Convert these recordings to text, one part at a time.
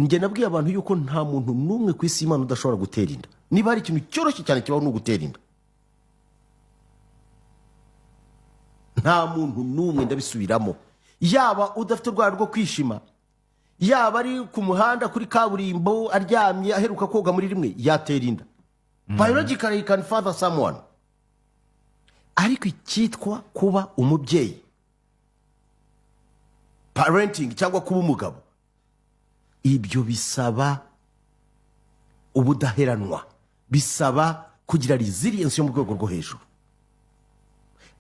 Njye nabwiye abantu yuko nta muntu n'umwe ku isi y'Imana udashobora gutera inda. Niba hari ikintu cyoroshye cyane kibaho, ni ugutera inda. Nta muntu n'umwe, ndabisubiramo, yaba udafite urwara rwo kwishima, yaba ari ku muhanda kuri kaburimbo aryamye aheruka koga muri rimwe, yatera inda. Biologically he can father someone. Ariko icyitwa kuba umubyeyi, parenting, cyangwa kuba umugabo, ibyo bisaba ubudaheranwa, bisaba kugira resilience yo mu rwego rwo hejuru,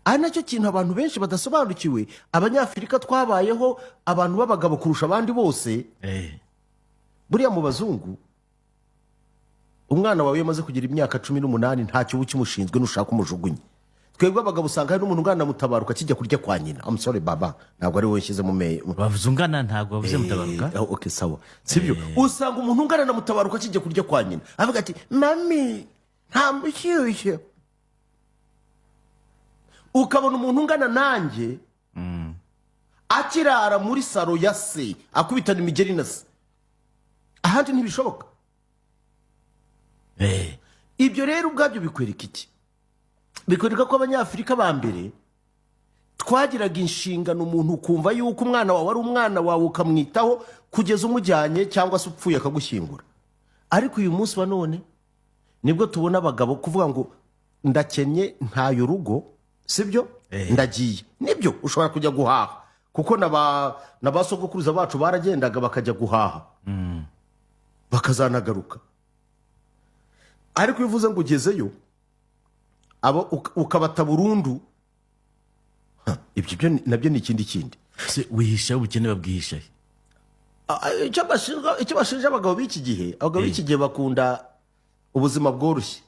ari nacyo kintu abantu benshi badasobanukiwe. Abanyafurika twabayeho abantu b'abagabo kurusha abandi bose. Buriya mu bazungu, umwana wawe iyo amaze kugira imyaka 18 ntacyo uba ukimushinzwe, nushaka umujugunye. Twebwe abagabo usanga hari n'umuntu ungana na Mutabaruka akijya kurya kwa nyina. I'm sorry baba, ntabwo ari wowe nshyize mu me Bavuze ungana, ntabwo bavuze Mutabaruka. Okay, sawa, sibyo. Usanga umuntu ungana na Mutabaruka akijya kurya kwa nyina, avuga ati: "Mami, nta mushyushyu." Ukabona umuntu ungana nanjye akirara muri saro ya se, akubitana imigeri na se. Ahandi ntibishoboka. Ibyo rero ubwabyo bikwereka iki? Bikwereka ko Abanyafurika ba mbere twagiraga inshingano, umuntu ukumva yuko umwana wawe ari umwana wawe, ukamwitaho kugeza umujyanye cyangwa se upfuye akagushyingura. Ariko uyu munsi wa none nibwo tubona abagabo kuvuga ngo ndakennye, ntaye urugo, sibyo? Ndagiye. Nibyo, ushobora kujya guhaha, kuko na ba sogokuruza bacu baragendaga bakajya guhaha bakazanagaruka. Ariko iyo uvuze ngo ugezeyo abo ukabata burundu, ha, ibyo byo nabyo ni ikindi kindi. Se wihisha ubukene, babwihisha he? Icyo bashinja abagabo b'iki gihe, abagabo b'iki gihe bakunda ubuzima bworoshye.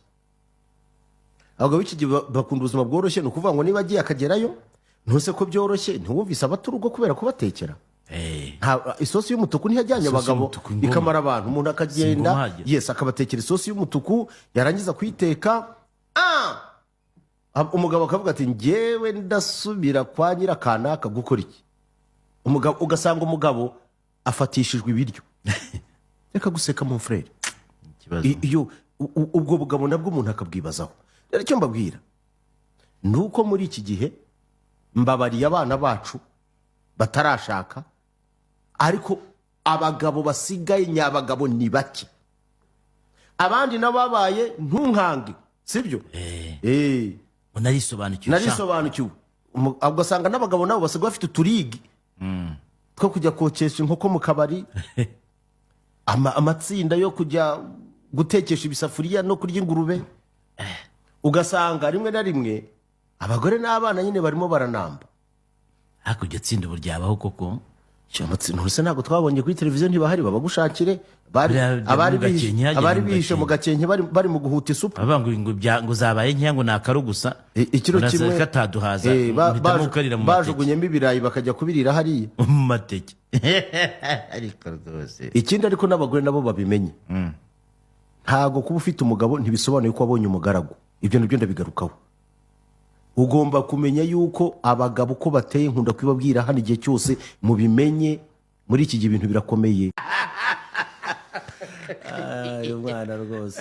Abagabo b'iki gihe bakunda ubuzima bworoshye. Ni ukuvuga ngo niba agiye akagerayo, ntuse ko byoroshye, ntiwumvise abata urugo kubera kubatekera? Isosi y'umutuku ntiyajyanye Isosi abagabo y'umutuku, ingoma. ikamara abantu. Umuntu akagenda, Si ingoma hajya. yes, akabatekera isosi y'umutuku, yarangiza kuyiteka, umugabo akavuga ati: "Njyewe ndasubira kwa nyirakanaka gukora iki?" Umugabo, ugasanga umugabo afatishijwe ibiryo. Reka guseka, mon frère. Ikibazo. Iyo ubwo bugabo nabwo umuntu akabwibazaho. Rero icyo mbabwira ni uko muri iki gihe, mbabariye abana bacu batarashaka, ariko abagabo basigaye nyabagabo ni bake. Abandi nabo babaye ntunkange, sibyo? Unarisobanukiwe sha. Narisobanukiwe. Ugasanga n'abagabo nabo basigaye bafite uturigi two kujya kokesha inkoko mu kabari, amatsinda yo kujya gutekesha ibisafuriya no kurya ingurube. Ugasanga rimwe na rimwe abagore n'abana nyine barimo baranamba. Hakurya tsinda ubu ryabaho koko? Ntuse ntabwo twabonye kuri televiziyo? Ntibahari babagushakire. Buriya Abari mu Gakenke hagera abari mu bihishe mu Gakenke, bari mu guhuta isupu. Bavuga ngo zabaye nkeya, ngo ni akaru gusa. Ikiro Ngo kimwe kataduhaza, mpitamo kukarira mu mateke. Bajugunyemo ibirayi bakajya kubirira hariya. Mu mateke ariko rwose. Ikindi ariko, n'abagore nabo babimenye, ntago kuba ufite umugabo ntibisobanuye ko wabonye umugaragu. Ibyo nabyo ndabigarukaho. Ugomba kumenya yuko abagabo uko bateye, nkunda kubibabwira hano igihe cyose, mubimenye, muri iki gihe ibintu birakomeye. Uyu mwana rwose.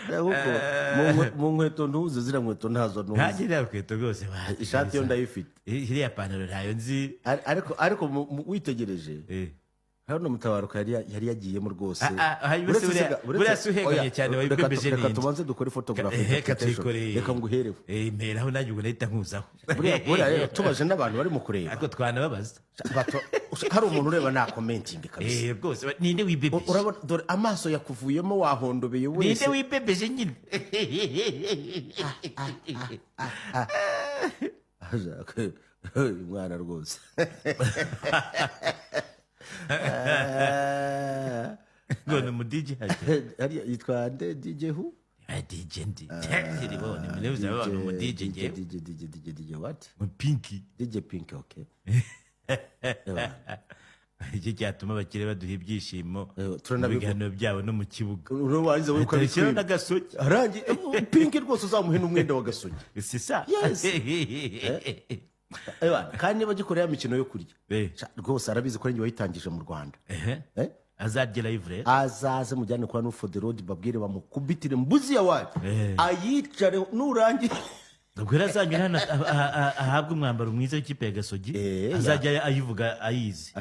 Kuko mu nkweto ntuzi, ziriya nkweto ntazo ntuzi. Nta iriya nkweto rwose Ishati yo ndayifite. Iriya pantaro ntayo nzi. Ariko witegereje hano Mutabaruka yari yagiyemo rwose. Hanyuma se Uretse buriya si uhegamye oya, cyane, wabibebeje reka n'indi. tubanze dukore photography Reka interpretation. tuyikoreye. Reka nguhereho. Mperaho nanjye, ubwo nahita nkuzaho. Buriya rero tubaje n'abantu barimo kureba, Ariko twanababaza. Hari umuntu ureba nta commenting kabisa. Rwose ninde wibebeje? Urabona, dore amaso yakuvuyemo, wahondobeye Ninde wese. wibebeje nyine? Uyu mwana rwose. Ngo ni umu DJ hajya. Hariya yitwa nde? DJ who? DJ ndi ribone muri ni umu DJ ngewe. DJ, DJ, DJ, DJ what? Mu Pinki. DJ Pink, okay. Iki cyatuma abakire baduha ibyishimo mu Turanabivuga. biganiro byabo no mu kibuga. Urubanza we Ahita ukabitwima. n'agasogi. Arangi Pinki rwose, uzamuhe n'umwenda wa gasogi. Si sa? Yes. Ewa, kandi niba agikorera ya mikino yo kurya, Eh. sha, rwose arabizi ko ari njye wayitangije mu Rwanda. Ehe. Eh? Azarye live rero. Azaze mujyane kwa No for the Road, babwire bamukubitire mbuzi ya wadi, Eh. ayicare nurangira. Ubwo rero azanyura hano ahabwe umwambaro mwiza w'ikipe ya Gasogi. Eh, azajya ayivuga ayizi.